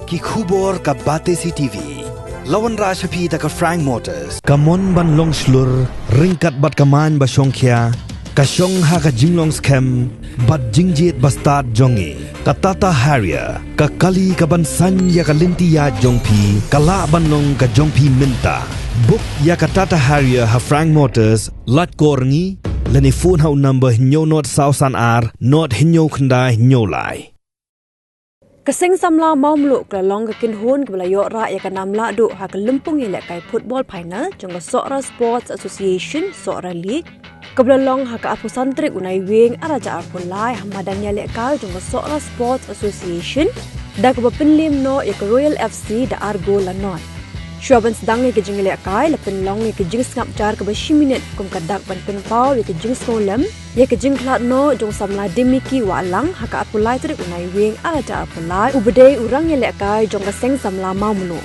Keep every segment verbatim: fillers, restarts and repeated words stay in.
Ki khubor ka Batesi T V. La wanrah sha phi da ka Frank Motors. Ka mon ban long shlur, ryngkat bad ka main ba shongkhia, ka shong ha ka jinglong skhem bad jingjied ba stad jong ngi. Ka Tata Harrier, ka kali ka ban saiñ ïa ka lynti ïaid jong phi, ka lah ban long ka jong phi mynta. Book ïa ka Tata Harrier ha Frank Motors, lait kor ngi, lane phone ha u number hynñiew nod saw san ar, nod hynñiew khyndai hynñiew lai. Ka seng samla Mawmluh ka la long ka kynhun kaba la ïoh rah ïa ka nam lahduh ha ka lympung ïalehkai football final jong ka Sohra Sports Association Sohra League, kaba la long ha ka arphew san tarik u Naiwieng ar hajar arphew lai ha madan ïalehkai jong ka Sohra Sports Association, da kaba pynliem noh ïa ka Royal F C da ar gol la nod. Shuwa ban sdang ïa ka jingïalehkai, la pynlong ïa ka jingsngap jar kaba shi minit kum ka dak ban pynpaw ïa ka jingsngewlem ïa ka jingkhlad noh jong u samla Dimiki Wahlang ha ka arphew lai tarik u Naiwieng ar hajar arphew lai, uba dei u rangïalehkai jong ka seng samla Mawmluh.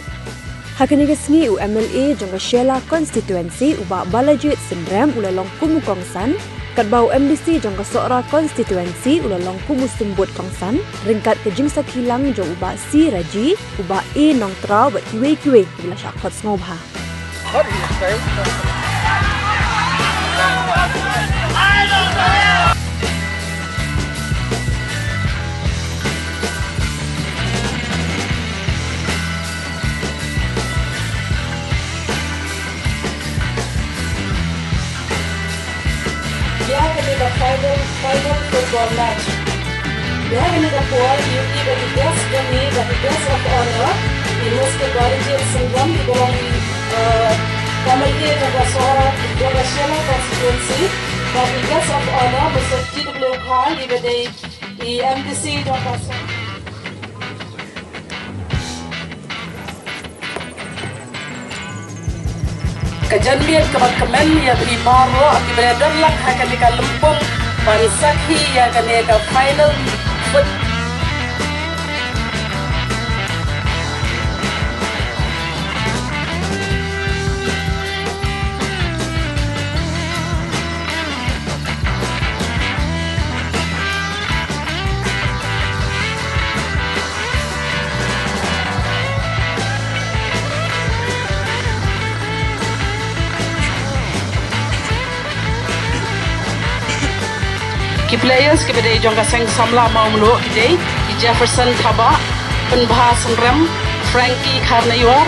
Ha kane ka sngi u M L A jong ka Shella Constituency u Bah Balajied Syriem u la long kum u kongsan, katba u M D C jong ka Sohra Constituency u la long kum u symbud kongsan, ryngkat ka jingsakhi lang jong u Bah C Raji, u Bah A Nongtraw bad kiwei kiwei kiba la shah khot sngewbha. Ïa kane ka final, final football match. Ïa kane ka por, ïa ki ba ki guest jong ngi, ba ki guest of honor, i Mister Balajied Syriem, i ba long, eh, M L A jong ka Sohra, jong ka Shella constituency, ba ki guest of honor, Mister T W Khan, i ba dei i M D C jong ka Sohra. Ka janmiet kaba kmen ïa phi baroh kiba la don lang ha kane ka lympung ban sakhi ïa kane ka final foot. Ki players kiba dei jong ka seng samla Mawmluh ki dei i Jefferson Thabah, Pynbha Syriem, Frankie Kharnaior.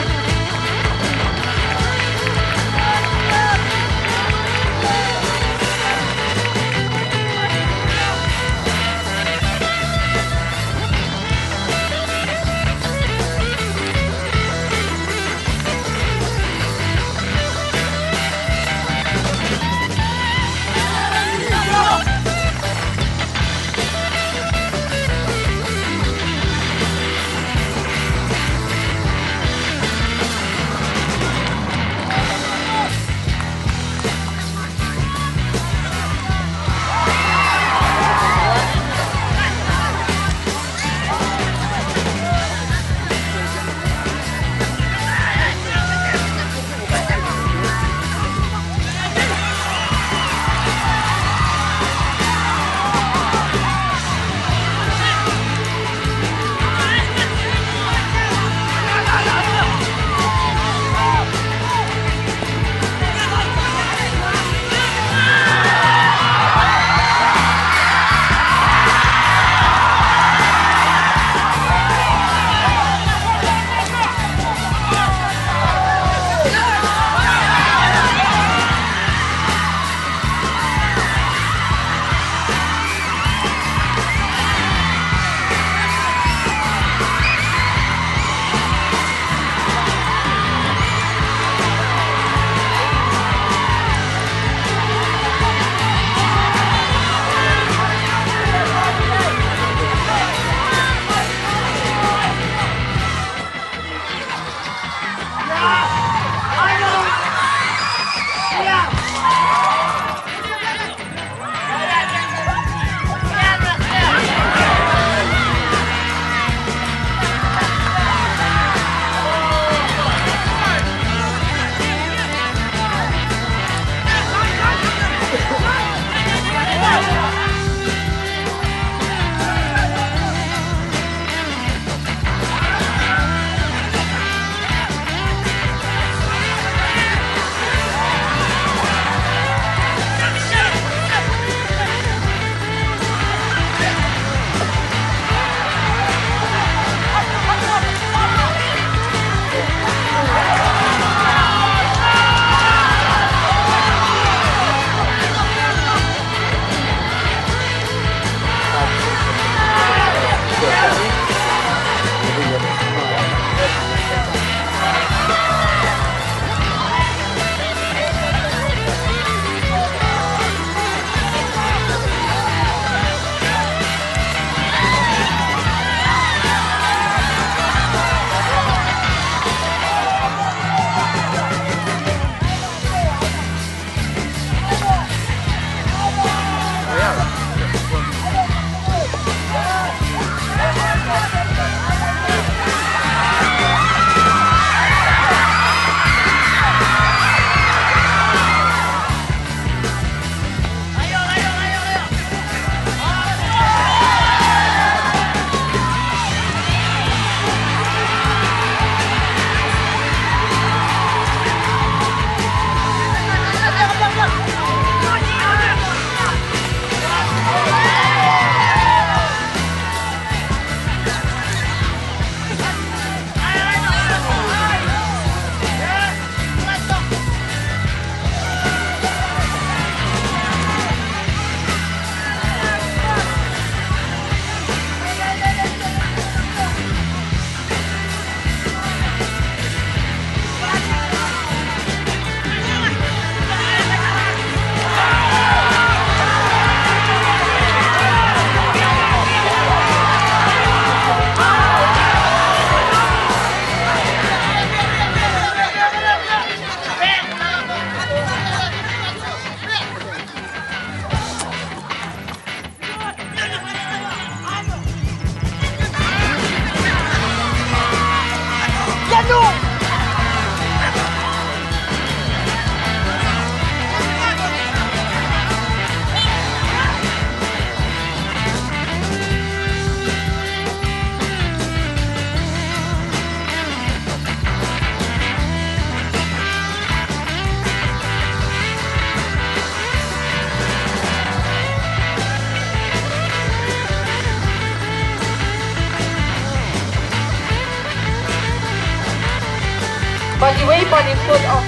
Bad iwei pat i kut, oh,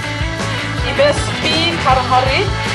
i Miss P Kharhari.